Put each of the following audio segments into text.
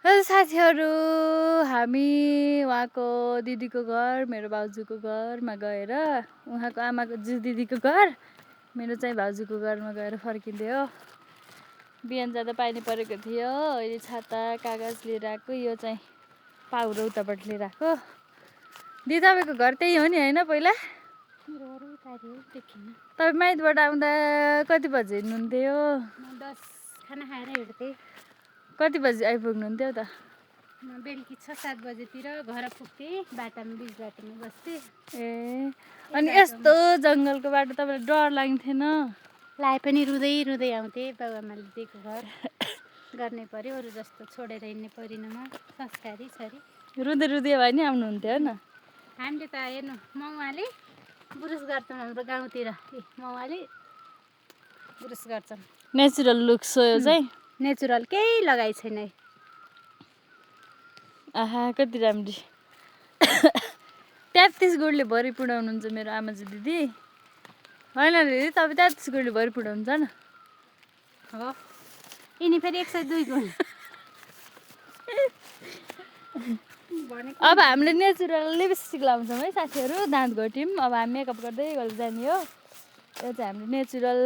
Hello साथीहरू, हामी उहाँको दिदीको घर, मेरो भाउजूको घरमा गएर उहाँको आमाको दिदीको घर, मेरो चाहिँ भाउजूको घरमा गएर फर्किँदै हो। बिहान जाँदा पानी परेको थियो, अहिले छाता कागज लिएर आएको, यो चाहिँ पाउरो उताबाट लिएर आएको। दिदी तपाईँको घर त्यही हो नि होइन? पहिला तपाईँ माइतबाट आउँदा कति बजी हिँड्नुहुन्थ्यो? 10 खाना खाएर हिँड्थेँ। कति बजी आइपुग्नुहुन्थ्यो त? म बेलुकी 6-7 बजेतिर घर पुग्थेँ, बाटामा बिच बाटोमा बस्थेँ। ए अनि यस्तो जङ्गलको बाटो तपाईँलाई डर लाग्थेन? लाए पनि रुँदै रुँदै आउँथेँ। बाबुआमाले दिएको घर गर्नै पर्यो, अरू जस्तो छोडेर हिँड्ने परिन म, संस्कारी छोरी। रुँदै रुँदै भए नि आउनुहुन्थ्यो होइन? हामीले त हेर्नु मौवाले बुरुस गर्छन् हाम्रो गाउँतिर, मौवाले बुरुस गर्छन्। नेचुरल लुक्स हो यो चाहिँ। नेचुरल केही लगाइ छैन है। आहा कति राम्री। 33 गुणले भरि पुऱ्याउनुहुन्छ मेरो आमाजी दिदी। होइन दिदी तपाईँ 33 गुणले भरि पुऱ्याउनुहुन्छ न? हो, यिनी फेरि 102 गुण। अब हामीले नेचुरल लिपस्टिक लाउँछौँ है साथीहरू, दाँत घोट्यौँ। अब हामी मेकअप गर्दै गर्दै जाने हो। यो चाहिँ हाम्रो नेचुरल।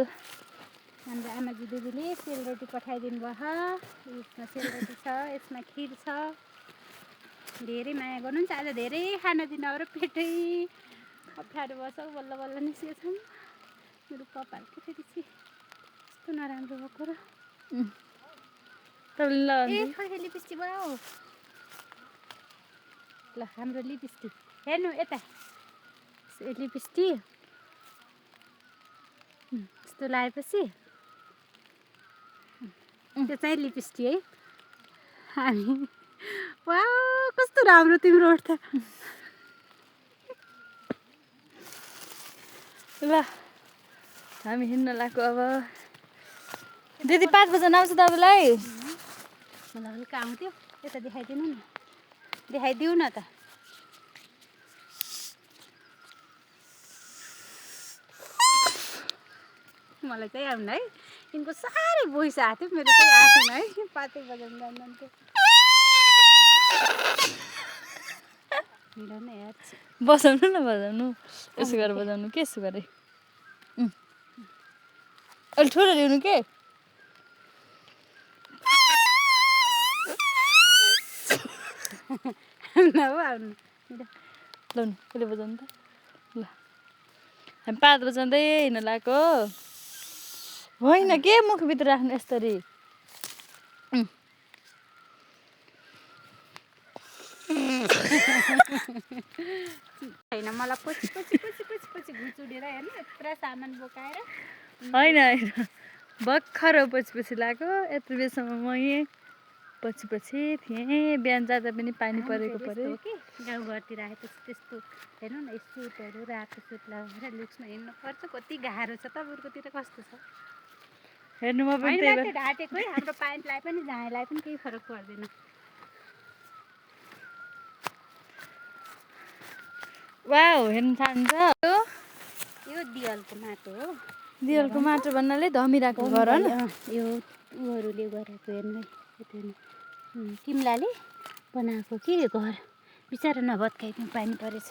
हाम्रो आमाजी दिदीले सेलरोटी पठाइदिनु भयो। यसमा सेलरोटी छ, यसमा खिर छ। धेरै माया गर्नुहुन्छ। आज धेरै खाना दिन अब पेटै अप्ठ्यारो बस्छ, बल्ल बल्ल निस्केछ। मेरो कपाल के फेरि यस्तो नराम्रो भएको र। ए खै लिपस्टिक बनाऊ ल, हाम्रो लिपस्टिक हेर्नु यता, लिपस्टिक यस्तो लगाएपछि त्यो चाहिँ लिपस्टिक है। हामी वा कस्तो राम्रो तिम्रो ओठ त। ल हामी हिँड्न लाग्यो अब। दिदी 5 बजे आउँछ तपाईँलाई? मलाई हल्का आउँथ्यो, यता देखाइदिनु न, देखाइदिउ न त। मलाई चाहिँ आउनु है, यिनको साह्रै भोइस आएको थियो, मेरो चाहिँ आएको छैन है। 5 बजाउनु जान्थ्यो। बजाउनु न, बजाउनु यसो गरेर बजाउनु के यसो गरे। अहिले ठुलो ल्याउनु के? आउनु लाउनु कहिले बजाउनु त? ल हामी 5 बजाउँदै हिँड्न लाग्यो। होइन के मुखभित्र राख्नु यसरी? होइन मलाई पछि पछि पछि पछि पछि घुचुडेर हेर्नु यत्रो सामान बोकाएर। होइन होइन भर्खर पछि पछि लाग्यो। यत्रो बेरसम्म म यहीँ पछि पछि थिएँ। बिहान जाँदा पनि पानी परेको पऱ्यो कि गाउँघरतिर आएपछि त्यस्तो हेर्नु न, सुटहरू रातो सुट लगाएर लुक्समा हिँड्नुपर्छ। कति गाह्रो छ। तपाईँहरूकोतिर कस्तो छ हेर्नु? म पनि होइन ढाँटेको है, हाम्रो प्यान्टलाई पनि झाँलाई पनि केही फरक पर्दैन। वाउ हेर्नु चाहन्छ? यो दियलको माटो हो। दियलको माटो भन्नाले धमिराको घर हो न? यो उहरूले गरेको हेर्नु है, तिमीलाले बनाएको कि घर। बिचरा नभत्काइदिउँ, पानी परेछ।